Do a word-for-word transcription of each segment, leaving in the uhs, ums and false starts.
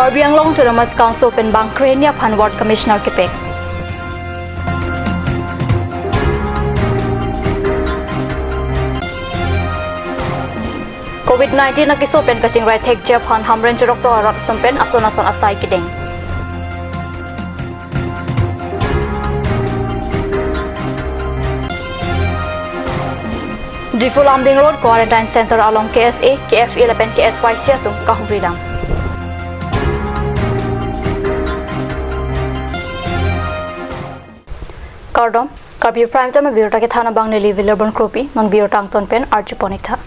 Karbi Anglong Autonomous Council pen bang krehini aphan Ward Commissioner kepek. Covid nineteen akeso pen kachingvai thekji aphan Hamren cheroktok arat atum pen ason ason asai kedeng. Diphu Lumding Road Quarantine Center along K S A, K F A lapen K S Y C atum kahumri dam. Kardom, Karbi Prime Time abirta kethan abang neli William Kropi, non birta angton pen arjupon ik tha.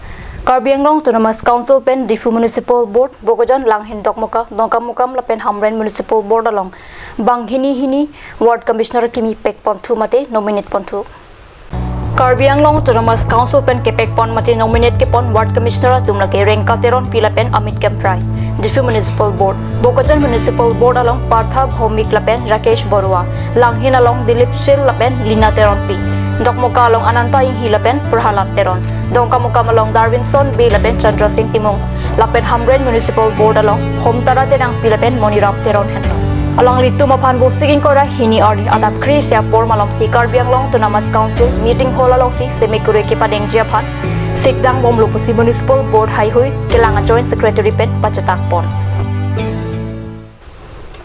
Karbi Anglong Autonomous Council pen Diphu Municipal Board, Bokajan, Langhin, Dokmoka, Dongkamukam lapen Hamren Municipal Board along banghini hini Ward Commissioner kimi pekponthu mate nominate ponthu. Karbi Anglong Autonomous Council pen kepekpon mate nominate kepon Ward Commissioner atum lake Rengka Teronpi lapen Amit Kemprai, Diphu Municipal Board, Bokajan Municipal Board along Partha Bhoumik lapen Rakesh Barua, Langhin along Dilip Shil lapen Lina Teronpi, Dokmoka along Ananta Inghi lapen Prahalad Teron, Dongkamukam along Darwinson Bey lapen Chandra Singh Timung, lapen Hamren Municipal Board along Homtara Terangpi lapen Moniram Teron henlo. Alanglitum aphan Vosik ingkoi ra hini arni adap kre-isi apor malomsi Karbi Anglong Autonomous Council meeting hall alongsi seme kure kepadengji aphan sikdang bomlo pusi Municipal Board haihui kelang a-Joint Secretary pen pachethang pon.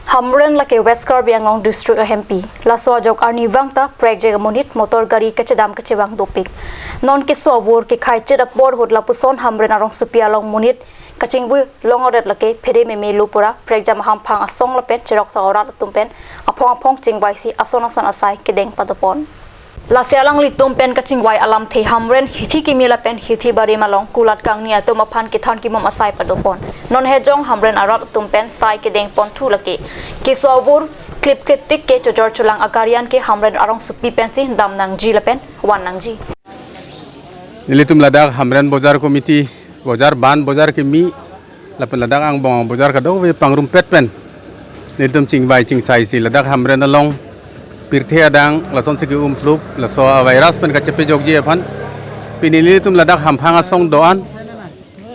Hamren lake West Karbi Anglong District ahempi. Laso ajok arnivang ta prekjak amonit motor gari kachedam kachevang dopik. Non keso avur kekhai chet apor ahut lapuson Hamren arongsopi along monit kachingvui long aret lake phere meme lo pura prekjam ahamphang asong lapen cheroktok arat atum pen aphong aphong chingvaisi ason ason asai kedeng padopon. Lasi alanglitum pen kachingvai alamthe Hamren hithi kimi lapen hithi barim along kulat kangni atum aphan kethan kemom asai padopon. Non hejong Hamren arat atum pen sai kedengponthu lake keso avur klip klip tik ke chojor cholang agari an ke Hamren arongsopi pensi dam nangji lapen van nangji. Nelitum ladak Hamren Bojar Committee, bojar ban, bojar kimi, lapen ladak angbong bojar kadokave pangrumpet pen nelitum chingvai chingsaisi ladak Hamren along pirthe adang lasonsi ke-umplup, laso a-virus pen kachepejokji aphan. Pini nelitum ladak hamphang asong do-an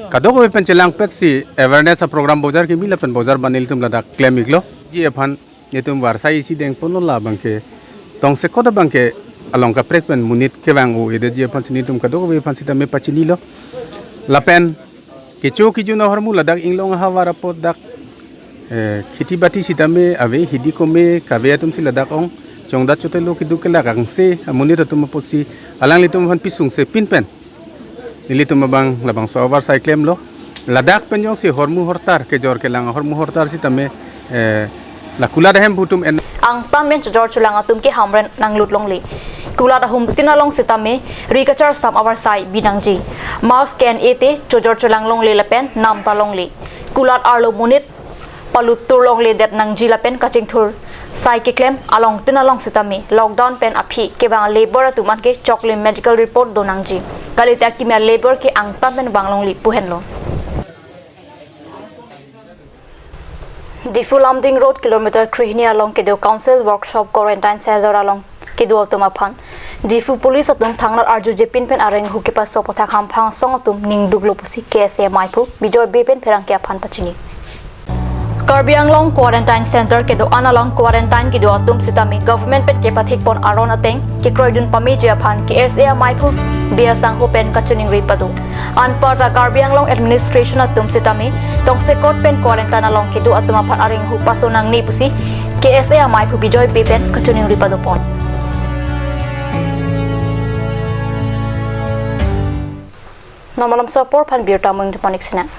kadokave pen chelangpetsi awareness a-program bojar kimi lapen bojar ban nelitum ladak klem iklo. Ji aphan nelitum varsai isi dengponlo, labang ke tongsekot abang ke along kaprek pen monit kevang o-edetji aphansi nelitum kadokave aphan sitame pachinilo. Lapen kecho kejun ahormu ladak inglong ahavar apot dak, eh, kheti bati sitame ave, hidi kome kave atumsi ladak ong chongdat chotelo keduk kelak angse amonit atum apotsi alanglitum aphan pisungse pin pen nelitum abang labangso avarsai klemlo. Ladak pen jongsi hormu hortar, kejor kelang hormu hortar sitame, eh, la kulat ahemphu atum en. Angtan pen chojor cholang atum ke Hamren nanglut longle. Kulat ahumtin along sitame ri kacharsam avarsai bi nangji. Mask ke-en-e te chojor cholang longle lapen nam ta longle. Kulat arlo monit palut tur longledet nangji lapen kachingthur sai keklem alongtin along sitame lockdown pen aphi kevang labour atum an ke choklim medical report do nangji. Kalite akimi labour ke angtan pen vang longle pu henlo. Diphu Lumding Road kilometer krehini along kedo Council Workshop Quarantine Center along kedo atum aphan Diphu Police atum thangnat arjuje pin pen areng hu kepaso aputhak hamphang asong atum ningduklo pusi K S A maiphu Bijoy Bey pen pherangke aphan pachini. Karbi Anglong Quarantine Center kedo-an along quarantine kedo atum sitame government pen kepathikpon aron ateng kekroidun pameji aphan K S A maiphu Bey asangho pen kachiningri pado. Anparta Karbi Anglong Administration atum sitame tongsekot pen quarantine along kedo atum aphan areng hu paso nangne pusi K S A maiphu Bijoy Bey pen kachiningri padopon. Non malomso apor aphan birta mung deponik sina.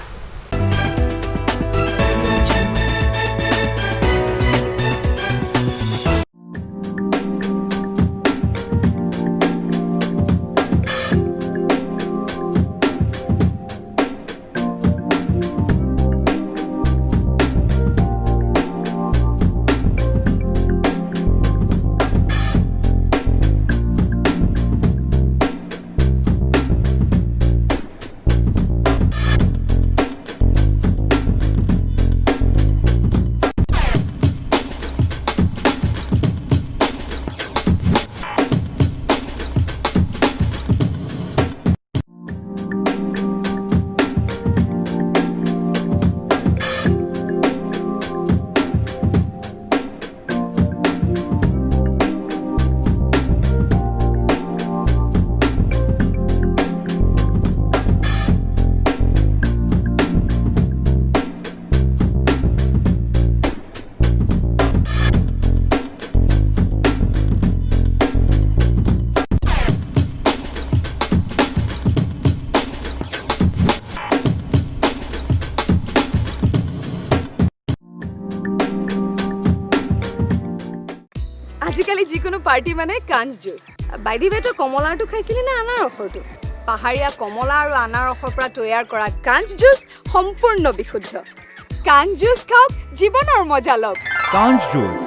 Party মানে কাঞ্চ juice. By the ৱে, তই কমলাৰটো খাইছিলি নে আনাৰসৰটো? পাহাৰীয়া কমলা আৰু আনাৰসৰ পৰা তৈয়াৰ কৰা কাঞ্চ জুচ সম্পূৰ্ণ বিশুদ্ধ। কাঞ্চ জুচ খাওক, জীৱনৰ মজা লওক। কাঞ্চ juice.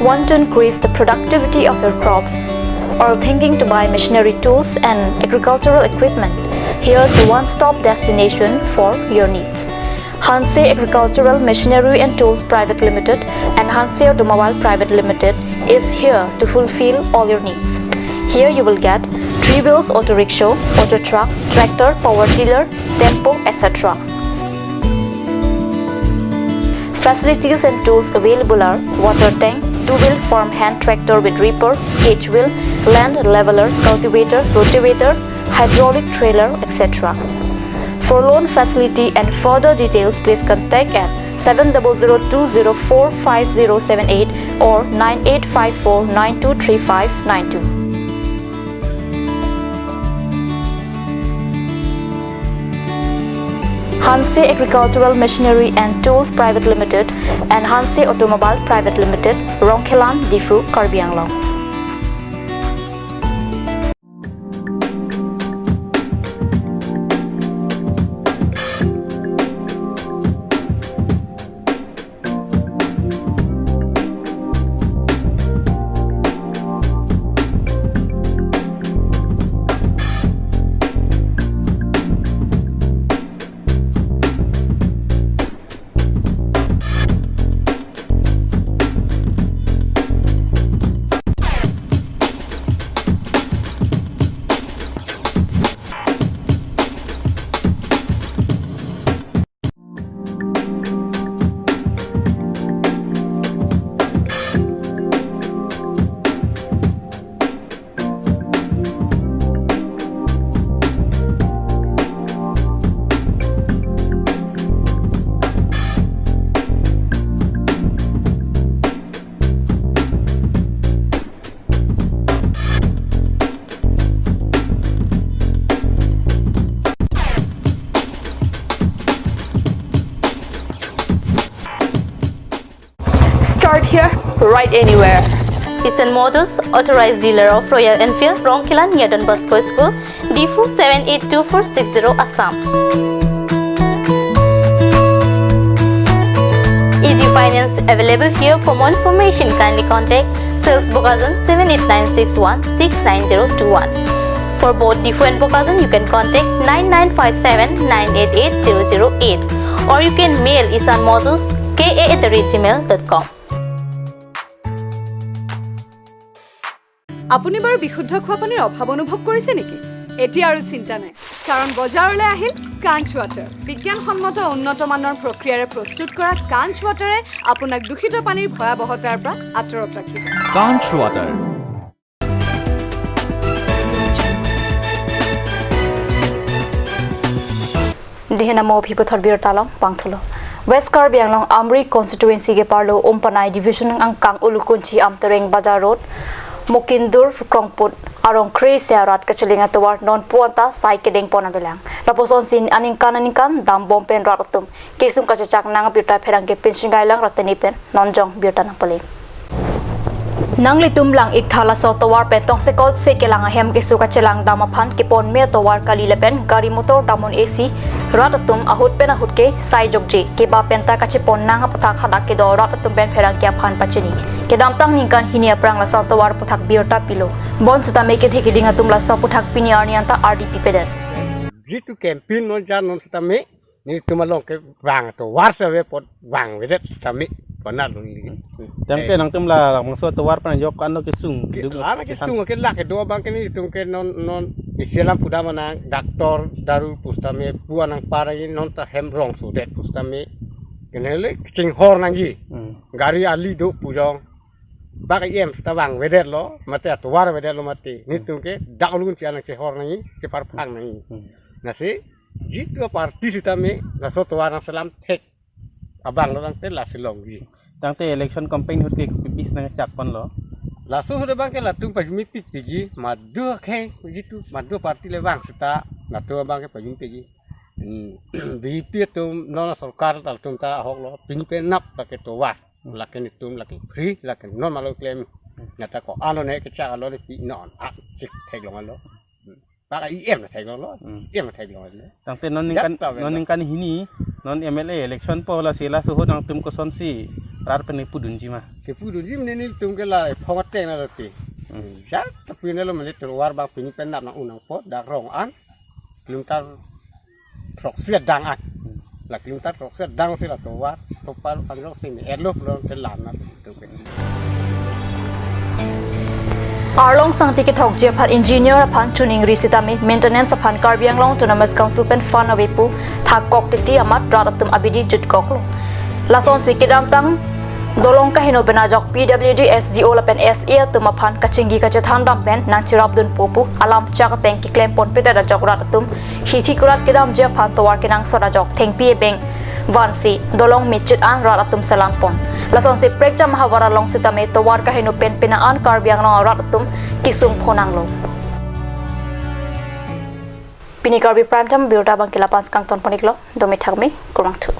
Want to increase the productivity of your crops? Or thinking to buy machinery tools and agricultural equipment? Here's the one-stop destination for your needs. Hanse Agricultural Machinery and Tools Private Limited and Hanse Automobile Private Limited is here to fulfill all your needs. Here you will get three wheels auto rickshaw, auto truck, tractor, power tiller, tempo, et cetera. Facilities and tools available are water tank, two-wheel farm hand tractor with reaper, cage wheel, land leveler, cultivator, rotavator, hydraulic trailer, et cetera. For loan facility and further details, please contact at seven double zero two zero four five zero seven eight or nine eight five four nine two three five nine two. Hanse Agricultural Machinery and Tools Private Limited and Hanse Automobile Private Limited, Rongkhelan, Diphu, Karbi Anglong. Start here, ride anywhere. Ishan Motors, authorized dealer of Royal Enfield, Rongkhelan near Don Bosco School, Diphu seven eight two four six zero, Assam. Easy finance available here. For more information, kindly contact sales Bokajan seven eight nine six one six nine zero two one. For both Diphu and Bokajan, you can contact nine nine five seven nine eight eight zero zero eight, or you can mail Ishan Motors K A at the rate gmail dot com. আপুনি বাৰু বিশুদ্ধ খোৱা পানীৰ অভাৱ অনুভৱ কৰিছে নেকি? এতিয়া আৰু চিন্তা নাই, কাৰণ বজাৰলৈ আহিল কাঞ্চ ৱাটাৰ। বিজ্ঞানসন্মত উন্নত মানৰ প্ৰক্ৰিয়াৰে প্ৰস্তুত কৰা কাঞ্চ ৱাটাৰে আপোনাক দূষিত পানীৰ ভয়াৱহতাৰ পৰা আঁতৰত ৰাখিব। কাঞ্চ water. Dei henamo aphi puthot birta along pangthulo. West Karbi Anglong Amri constituency keparlo Umpanai division angkang Ulukunchi Amtereng Bazar Road, Mokindur Krongput arong kre-isi arat kachelang atovar nonpu anta sai kedengpon avelang. Lapusonsi aningkan aningkan dambom pen rat atum kesung kachechak nang abirta pherangke pinsingai lang rat teni pen non jong birta nangpale. Nanglitum lang-iktha, laso tovar pen tongsekot se kelang ahem keso kachelang dam aphan kepon me tovar kali lapen gari motor dam un-e si rat atum ahut pen ahut ke sai jokje keba penta kachepon nang aputhak hadak kedo rat atum pen pherangke aphan pachini. Kedamtang ningkan hini aphrang laso tovar aputhak birta pilo. Bonsitame kethe keding atum laso aputhak pini arni anta ardi pipedet. Jitu campaign non jan non sitame nelitum along ke vang tovar save apot vangvedet sitame pona lun ligi. Tangte nangtum la labangso tovar pen ajok anlo kesung. Ke duk la na kesung ke lake do abang ke nelitum ke non non isi alam pudam nang doctor daru pusitame puan nangpar nangji, non ta hem rongsodet pusitame kenele chinghor nangji. Hmm. Gari ali do pu jong. Bak E M seta vangvedetlo mate atovar vedetlo mate. Nelitum ke dak ulun chi anang chehor nangji, cheparphang nangji. Hmm. Lasi jitu aparty sitame laso tovar nangselam thek abang lo tangte lasi longji. Tangte election campaign ahut ke kopipis nangchak ponlo? Laso ahut abang ke latum pajumi pik piji, madu akhei jitu, madu aparty le vang seta latum abang ke pajumi piji. Hmm, B J P atum non sorkar ta latum ta ahoklo, pini penap lake tovar, lake nelitum lake free, lake non malo klem. Nata ko-an lo ne kechak alo ne pi non a chik theklong alo. Bak E M theklonglo, Hmm. E M theklonglo. Tangte non ningkan, Jat ta non avelo. Ningkan hini, non M L A election po, lasi laso ahut nangtum kosonsi rat pen nepudunji ma? Kepudunji mene nelitum ke la phong ateng na roti. Hmm. Jat ta pine lo mene tovar bang pini penap nang-un nangpo, dak rong an kilometer throksi adang an. La kilometer throksi adang si la tovar, tovar angrok si me erlo pulo ke lam na tu ke. Arlong sangti kethokji aphan engineer aphan choningri sitame maintenance aphan Karbi Anglong Autonomous Council pen fund ave pu thak kok titi amat rat atum abidi jutkoklo. Lasonsi kedamtang dolong kaheno pen ajok P W D S D O lapen S A atum aphan kachingki kachethan dam pen nangcherapdunpo pu alam chak ateng keklem ponpedet ajok rat atum hithi kurat kedamji aphan tovar kenangsot ajok thengpi ebeng vansi dolong mechit an rat atum selam pon. Lasonsi prekjam ahavar along sitame tovar kaheno pen pina an Karbi Anglong arat atum kesung phonanglo. Pini Karbi Prime Time birta abang ke la-an si kangton pon-iklo, dome thakme, kurvangthu.